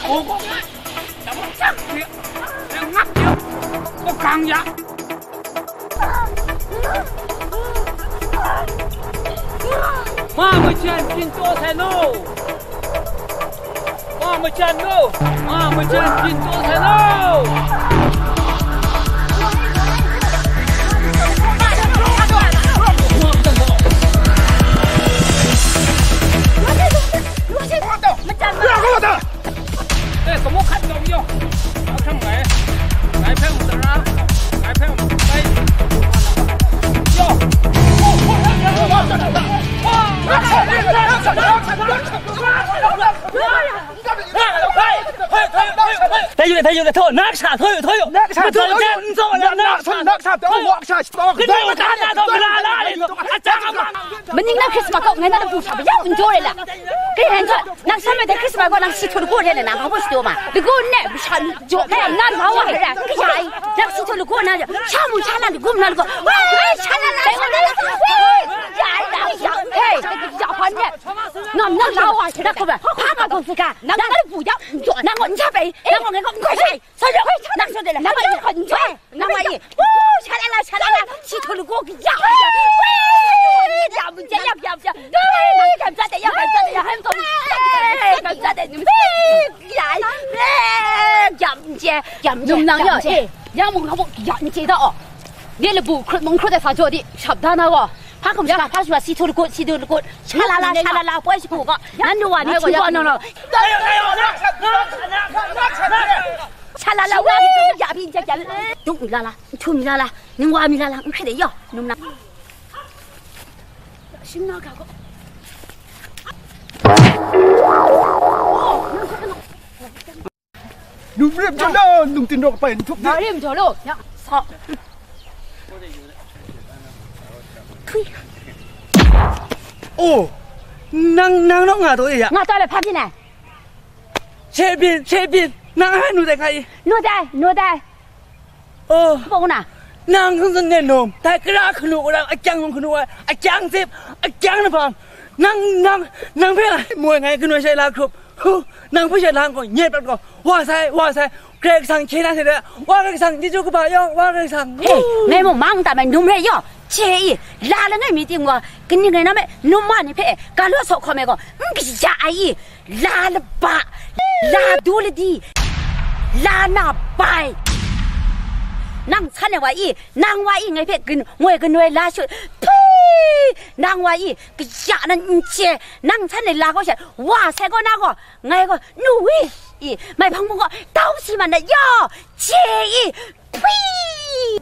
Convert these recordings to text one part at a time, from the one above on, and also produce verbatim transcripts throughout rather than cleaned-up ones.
Hkungga ngai, damang chyang hte, ngai ngap hte, hkungga gang ya. Ma majan byin taw sai law. Ma majan law. Ma majan byin taw sai law. Eh, kamu hkat taw yawng. Ahkang ngai. Ngai hpe mung tara. Ngai hpe mung bai. Yawng. Hpe yu le, hpe yu le, hto, na kasha, hto yu, hto yu. Na kasha, hto yu. N tsaw, na, na kasha, na kasha, hto yu. Wa kasha, hto yu. Kani wa ka na taw, mala la le taw. Aja ma. Maning na Christmas kaw ngai na bu sha ba ya n jaw le la. Kai han jaw, nang sha me de Christmas kaw nang si htu lagaw re le na, nang hpa shi taw ma. Lagaw ne, sha jaw, kai na la wa re, kai ya ai. Nang si htu lagaw na, sha mu sha la lagaw na lagaw. Wai, sha la la, sha la la. Wai, ya ai da, ya. Hey, ya hpan ne. Ngam na la wa shi da ko ba. Hpa ma ko su ka. Nang na bu ya, n jaw, nang ko n sha bai. Nang ko ngai ko n ko shai. Sa ya, nang so de la. Nang ko n jaw. Nang wa i. Woo, sha la la, sha la la. Si htu lagaw kaya kaya. Wee, ya bu ja, ya ya ja. Wee, kam ja de, ya kam ja de, ya han so. Kam ja de, ni. Ya, ya, ya, ya. Num nang ya, eh. Ya mung na bo, ya, ni je da o. Ni le bu, krut mung krut de sa jo di. Shap da na wo. Hpa kum sha, hpa sha, si htu lagaw, si htu lagaw. Sha la la, sha la la, poi shi pu ko. Nan du wa ni chi ko no no. Sha la la, wa ni ya bi ja ja. Dung la la. Htum la la, ning wa mi la la, n hkrit de yaw, num na. Shim na ga gaw. Num rim jaw lo, num tin rawk pai n htup de. Na rim jaw lo, ya, sa. Thui. Oh, nang, nang rawng nga taw e ya. Nga taw le hpa byin ai. She byin, she byin, nang a nu dai nga i. Nu dai, nu dai. Oh, bung na. Nang hkun zun ne num, dai kara hkanu wara, akyang num hkanu wara, akyang zip, akyang nabang. Nang, nang, nang hpe moi ngai kanu shai la hkrup. Hu, nang hpe shai la nko, nyet prat ko. Wa sai, wa sai. Karai Kasang hkye na hte de, wa Karai Kasang, chyeju kaba yawng, wa Karai Kasang. Hey, ngai mung mang tam ai num rai yaw, che i, la langai mi ting wa, kaning rai na me, num ma ni hpe, ga law saw hkawm ai gaw, n kaja ai i, la laba, la du ladi, la na bai. Nang san ai wa i, nang wa i ngai hpe gun-, ngoi ganoi la shut. Pui! Nang wa i, kaya nan n chye, nang san ai la gaw sha, wa sai gaw na gaw, ngai gaw, nu wi i, mai hpang mung gaw, tau si man na yaw, chye i, pui!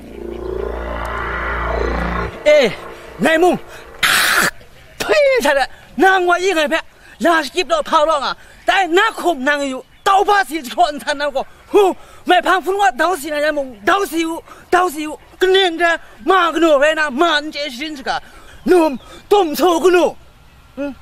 E, ngai mung, ah, pui sha de, nang wa i ngai hpe, la shakip law, hpau law nga, dai na hkum nang yu, Tau hpa si jahkraw nsan na gaw, hu, mai hpang hpun wa dau si na yan mung, dau si u, dau si u, kaning re, ma kanu rai na, ma n chye sharin shaga, num, tum su kanu, hmm?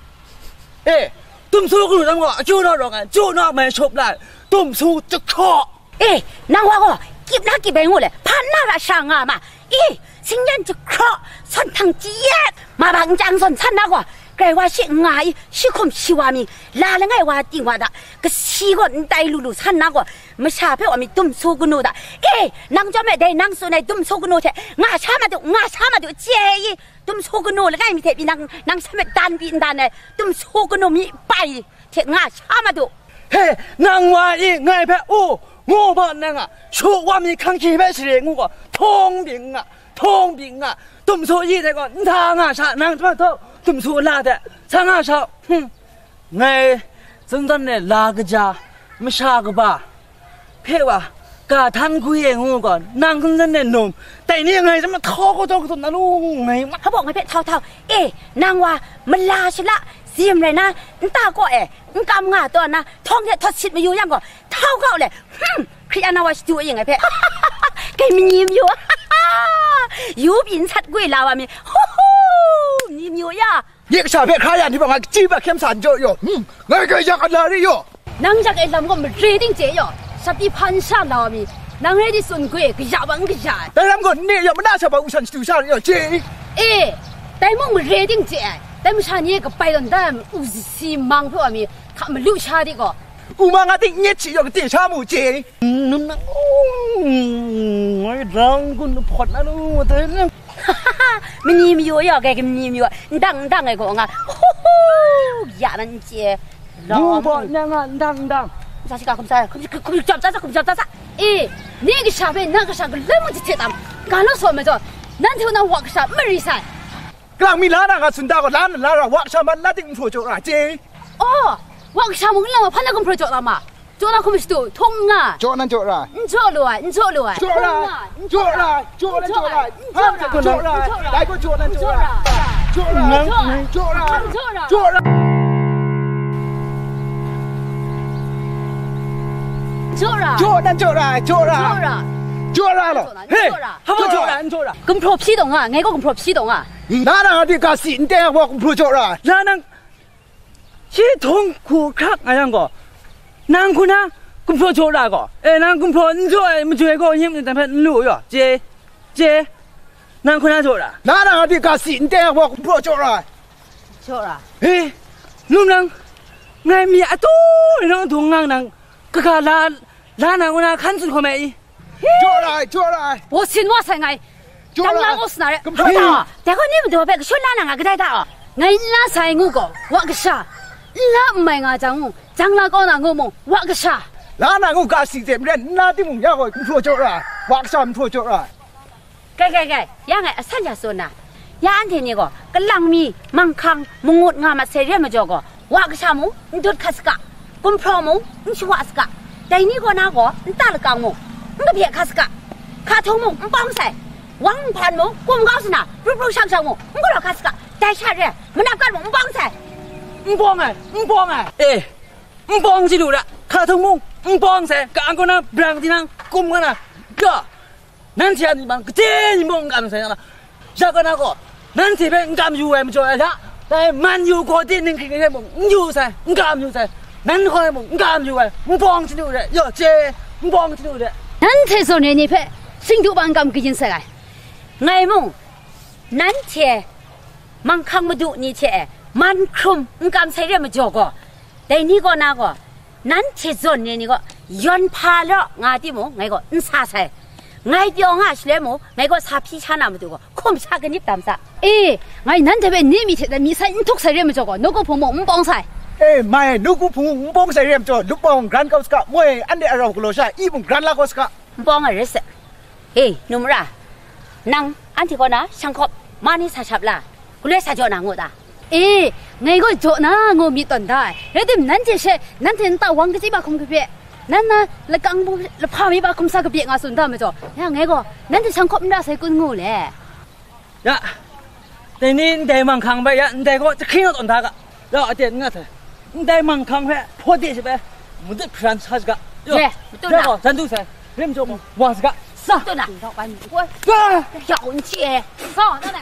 E, tum su kanu tam gaw, akyu naw rawng ai, akyu naw mai shawp lai, tum su jahkraw. E, nang wa gaw, kip na kip ai ngu le, hpa na ra sha nga ma, e, Singyan jahkraw, sawn htang chyet, ma bang nchyang zawn san na gaw, grai wa shi nga i, shi hkum shi wa mi, la langai wa ting wa da, kasi gaw ndai lu lu san na gaw, masha hpe wa mi dum su kanu da. E, nang chyawm e dai nang tsun ai dum su kanu hte, nga sha madu, nga sha madu, chye i, dum su kanu langai mi hte pyi nang, nang sha myit dan pyi n dan ai, dum su kanu mi pai hte nga sha madu. He, nang wa i ngai hpe, u, ngu ma nna nga, shu wa mi hkang hkye hpe share ngu gaw, htawng bing nga, htawng bing nga, dum su yi hte gaw, nhtang nga sha, nang chyawm htaw, dum su la hte, sa nga sha, hmm. Ngai, zundan e la kaja, masha kaba, hpe wa, ga htan gwi e ngu gaw, nang hkan zan e num, dai ni ngai chyawm htaw kau taw kau taw na lu ngai ma. Hpa baw ngai hpe htau htau, e, nang wa, mala shala, zim rai na, nta kaw e, n kam nga taw na, htawng hte htawt sit mayu yang gaw, htau kau le, hmm, hkri ana wa shadu e ngai hpe, kai mani mayu, yu byin sat gwi la wa mi, hu hu, mani mayu ya. Nye kasha hpe hkra ya ni hpe ngai kachyi hpe hkyen sa n jaw yaw, hmm, ngai grai ya kan la re yaw. Nang yak ai lam gaw mare ting chye yaw, shap di hpan sha la wa mi, nang rai di tsun gwe, kaya bang kaya ai. Dai lam gaw nne yaw mana sha ba u shan shadu sha re yaw, chye i. E, dai mung mare ting chye ai, dai masha ni e kabai tawn da ai u si mang hpe wa mi, hka malu sha di gaw, Kuma nga ting nyet shi yaw kate sha mu chye. Nun nang, ngai dang kun hpawt na nu, dai nang. Mani mayu yaw, kai mani mayu, ndang ndang ai gaw nga. Ya nan chye. Mu baw, nang a, ndang ndang. Sa shi ka, kum sa, kum, kum, kum, jam sa, sa, kum, jam sa, sa. E, ni kasha hpe, na kasha galoi mung jahte tam, ga law saw ma jaw, nanhte hku na wa kasha n mari sai. Kalang mi la na nga tsun da gaw, la na la ra, wa kasha man la ting n hpraw jaw ra, chye. Aw, wa kasha mung n la wa, hpa na gumhpraw jaw la ma? Jaw na hkum shadu, htung nga. Jaw nan jaw ra. N jaw lu ai, n jaw lu ai. Jaw ra, jaw ra, jaw ra, jaw ra. Hpa na jaw ra. Dai gaw jaw nan jaw ra. Jaw ra, jaw ra, jaw ra. Jaw ra. Jaw ra. Jaw nan jaw ra, jaw ra. Jaw ra. Jaw ra law. He, hpa jaw ra, n jaw ra. Gumhpraw hpyi taw nga, ngai gaw gumhpraw hpyi taw nga. Na na nga de ga si n teng wa gumhpraw jaw ra. La nang, shi htung hku hkrak nga yang gaw, nang hku na gumhpraw jaw ra gaw, e, nang gumhpraw n jaw ai majoi gaw, yin myit dan hpe n lu yaw, chye, chye, nang hku na jaw ra. Na na nga de ga si n teng wa gumhpraw jaw ra. Jaw ra. E, lum nang, ngai mi atu rinawng dung ngang nang, kaga la, la nang ngu na hkan tsun hkawm ai i? Jaw ra ai, jaw ra ai. Baw sin wa sai ngai. Jaw ra ai. Dang la ngu sna re. Gumhpraw. Dai gaw ni madu hpe kashun la na nga kadai ta aw? Ngai n la sai ngu gaw, wa kasha. N la n mai nga jang mung, jang la kau na ngu mung, wa kasha. La na ngu ga si hte maren n la timung, ya gaw gumhpraw jaw ra ai. Wa kasha gumhpraw jaw ra ai. Kai, kai, kai, ya ngai asan ya tsun na, ya anhte ni gaw kalang mi, manghkang, mangut nga mat sai re ai majaw gaw, wa kasha mung n dut hkat saga, gumhpraw mung n shawa saga, dai ni kaw na gaw nta lakang mung n kabye hkat saga, hka htung mung n pawng sai, wang nhpan mung kum kau sana, pru pru shang shang mung n galaw hkat saga, dai sha re ai manap kat mung n pawng sai. N pawng ai, n pawng ai. E, n pawng chyalu ra, hka htung mung n pawng sai, ka-ang kaw na brang tinang kum nga na, ga, nanhte a myit mang gade ni mung n kam sai na, ya kaw na gaw, nanhte hpe n kam yu ai majaw ai hta, dai man yu gaw di ninghkring ai hte mung n yu sai, n kam yu sai, nan hkawng ai mung n kam yu ai, n pawng chyalu re, yaw chye, n pawng chyalu re. Nanhte zawn ai ni hpe singdu ba n kam kayin sai ai. Ngai mung, nanhte manghkang madu ni hte e man hkrum n kam sai re majaw gaw, dai ni kaw na gaw, nanhte zawn ni ni gaw, yawn hpa law nga timung, ngai gaw n sa sai. Ngai pyaw nga shaloi mung, ngai gaw sa hpyi sha na matu gaw, hkum sa kanip tam sa. E, ngai nanhte hpe ni myi hte myi sai n htuk sai re majaw gaw, nawku hpung mung n pawng sai. E, mai, nawku hpung mung n pawng sai re majaw, lupawng gran kau saga, moi, anhte a rau galaw sha, i mung gran la kau saga. N pawng ai rai sai. E, numra, nang anhte kaw na shang hkawp ma ni sa shap la, galoi sa jaw na ngu ta? E, ngai gaw jaw na ngu myit tawn da ai. Rai tim, nanhte she, nanhte nta wang kachyi ba hkum kabye, nan na lakang bu lahpa mi ba hkum sa kabye nga tsun da majaw, ya ngai gaw nanhte shang hkawp n ra sai kun ngu le. Ya, dai ni ndai manghkang bai ya, ndai gaw jahkring tawn da ga. Ya, aten nga sai. Ndai manghkang hpe hpaw de shi bai, madut hparan sa shi ga. Yo, ye, madut ya na. Gaw, jan du sai. Rim jaw wa shi ga. Sa. Madut na. Ga. Ya, un chi e. Sa, na na.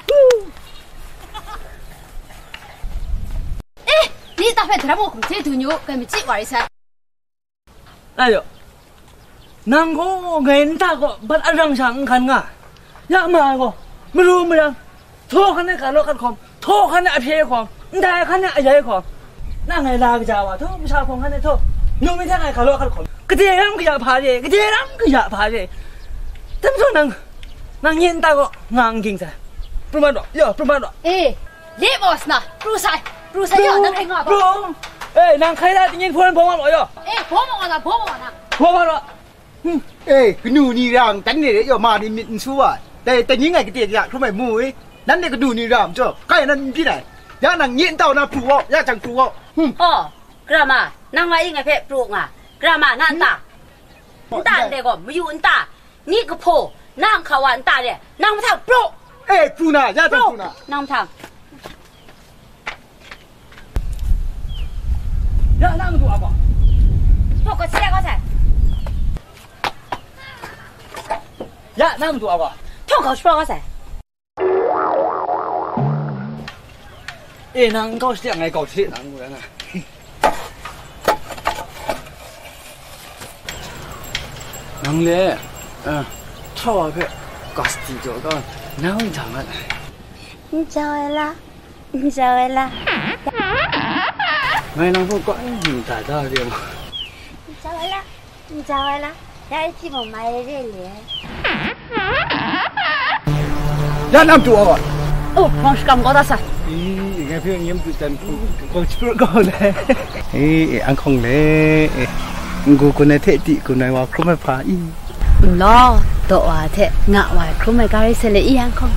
Eh, ni ta hpe dara mo kum te du nyu, kai mi chi wa ri sai. Ayo, nang gaw ngai nta gaw bat arang sha n hkan nga, ya ma ai gaw, maru marang, htaw hkan e ga law hkat hkawm, htaw hkan e ahpye hkawm, ndai hkan e ayai hkawm, nang ngai la kaja wa, htaw masha hpawng hkan e htaw, nu mi hta ngai ga law hkat hkawm, gade ram kaya hpa re, gade ram kaya hpa re, dai majaw nang, nang nye nta gaw nga n ging sai. Pru mat wa, ya, pru mat wa. E, Lip os na, pru sai, pru sai, yo, nang hkai nga ba? Pru. Eh, nang hkai la tingin hpawng bawng wa yo. Eh, bawng wa na, bawng wa na. Bawng wa lo. Hmm. Eh, kanu ni rang, dan ni re yo, ma ni myit n su wa. Dai, dai ni ngai kade ya, hkrum ai mu i. Nan de kanu ni rang, jo, kai nan n byin ai. Ya nang nye ntau na pru wo, ya jang pru wo. Hmm. Oh, grama, nang ngai ngai hpe pru nga. Grama, na nta. Hmm. Nta ndai gaw, mayu nta. Ni kahpaw, nang hkawa nta re, nang mahtang pru! Eh, pru na, ya pru, pru na. Nang mahtang. Ya, nang madu a gaw. Htawk gaw, si ai gaw sai. Ya, nang madu a gaw. Htawk gaw, shapra gaw sai. E, nang kau shi, ngai kau shi, nang ngu na. Nang le, eh, htawa hpe gasti jaw kau, nang n jang ai. N jau ai la, n jau ai la. Ngai nang hpe kau n da da de ma. Ala, n jau ai la, dai hti mung mai re le. Ya nam tu aw. Oh, hpawng shakam kau da sa. Ih, ngai hpe n yem tu jan hpung, kau chipru kau le. Eh, eh, an hkawng le, eh, n-gu kun ai hte ti kun ai wa hkrum ai hpa, i. N law, daw wa hte nga wa hkrum ai ga rai se le, i, an hkawng.